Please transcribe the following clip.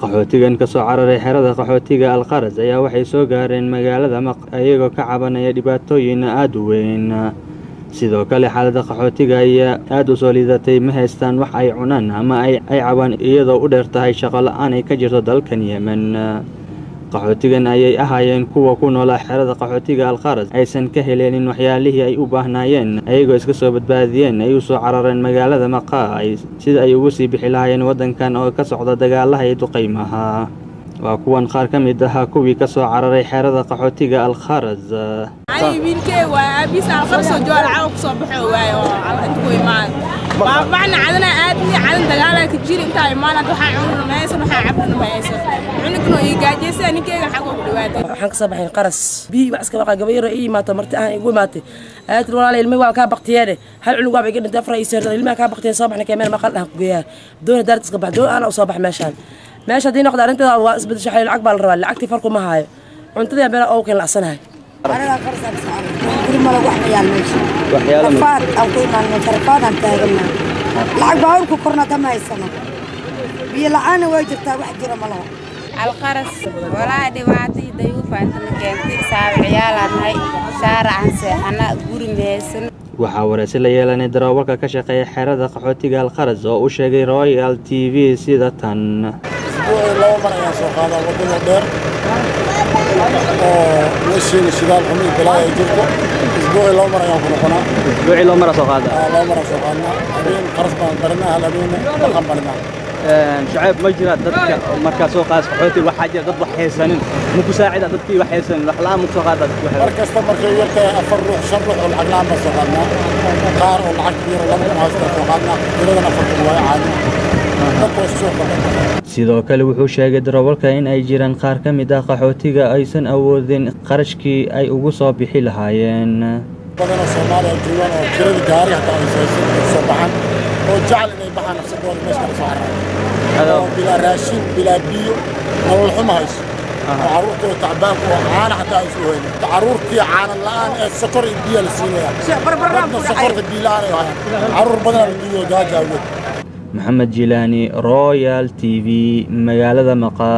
Qaxootigan kasoo cararay xerada qaxootiga Alqaras ayaa waxay soo gaareen magaalada Maqa iyagoo ka cabanaya dhibaatooyin aada u weyn. Sidoo kale xaalada qaxootiga ayaa aada u soo liidatay. Ma haystaan wax ay cunaan ama ay cabaan, iyadoo u dheer tahay shaqo la-aan ay ka jirto dalkan Yemen. Qaxootigan ayay ahaayeen kuwa ku noolaa xerada qaxootiga Alqaras aysan ka heleenin waxyaalihii ay u baahnaayeen. Ayagoo iska soo badbaadiyeen ay u soo carareen magaalada Maqa sida ay ugu sii bixi lahaayeen waddankan oo ka socda dagaalaha iyo duqaymaha. Waa kuwan qaar ka mid ahaa kuwii ka soo cararay xerada qaxootiga Alkharas. Wiilkey waa aabiis Alkharas oo jooga, lacag kusoo baxo waaye oo inta ku imaan. Waa macna Cadana aadni, Cadan dagaalaa ka jiri. Intaa imaan hadda waxaan cununa ma haysan, waxaan cabnuna ma haysan. Cunugna ii gaajaysa, ninkeyga xag ugu dhawaatay. Waxaan kasoo baxay Qaras biyi wax iska baqa. Gabayaro ii imaato, marti ahaan igu imaatay. Ayatir walaala, ilmihi waa kaa baktiyeene. Hal cunug waaba iga dhintay, afar ii seertan. Ilmaha kaa baktiyeen, soo baxna keemeen maqal dhahan ku geeyaa doona daarta iska bax doon ana u soo bax meeshaan. Meesha haddii noqda arrinteeda waa isbedesho. Lacag baa la rabaa, lacagtii farku ma haayo. Cuntadii been oo keen lacsanahay. Anagaa Qarasaan saaran, guri mala, wax ma yaal meesha. Rafaad aan ku imaan meesha, rafaadaan taaganaa. Lacag baabuurku korna kama haysano. Biyo la-aanna way jirtaa, wax jira ma laho. Alqaras walaahi dhibaato iyo dayuufa inta na keentay. Saawi ciyaalaan nahay, shaaracan seexana, guri ma haysano. Waxaa wareysi la yeelanay darawalka ka shaqeeya xerada qaxootiga Alkharas oo u sheegay Royal TV sida tan. Isbuucii laba mar ayaan soo qaadaa waddada dheer oo meeshiina shidaal xumo iyo balaayo ay jirto. Isbuucii laba mar ayaan ku noqonaa. Isbuucii laba mar soo qaada? Laba mar aan soo qaadnaa. Habeen Qaras baan barinaa, hal habeena Maqan barinaa. Shucayb, ma jira dadka markaa soo qaas qaxooti waxaa jira dad wax haysanin? Ma ku saacida dadkii wax haysanin? Wax la'aan ma ku soo qaada dadkii wax? Mar kasta markay yartahay afar ruux, shan ruux oo lacag la'aan baan soo qaadnaa. Qaar oo lacag yaro 2000 haystaan soo qaadnaa. Tiradan 4000 waayo caadi, dadka waa isku soo qaldan. Sidoo kale wuxuu sheegay darawalka in ay jiraan qaar ka mid ah qaxootiga aysan awoodin qarashkii ay ugu soo bixi lahaayeen. Badanoo Soomaaliya joogaan oo kirada gaari hataa ay haysan ay soo baxaan oo jecel inay baxaan nafsadooda meesha kala soo cararaan oo bilaa raashin, bilaa biyo, nolol xumo hayso oo carruurtooda tacbaanku oo caana xataa aysan u haynin. Carruurtii caana la'aan ee sokor iyo biyo la siinaya, dadna sokorta biyo la'aan ay hayaan. Carruur badanaa la duuyo gaaja awgeed. Maxamed Jilaani, Royal TV, magaalada Maqa.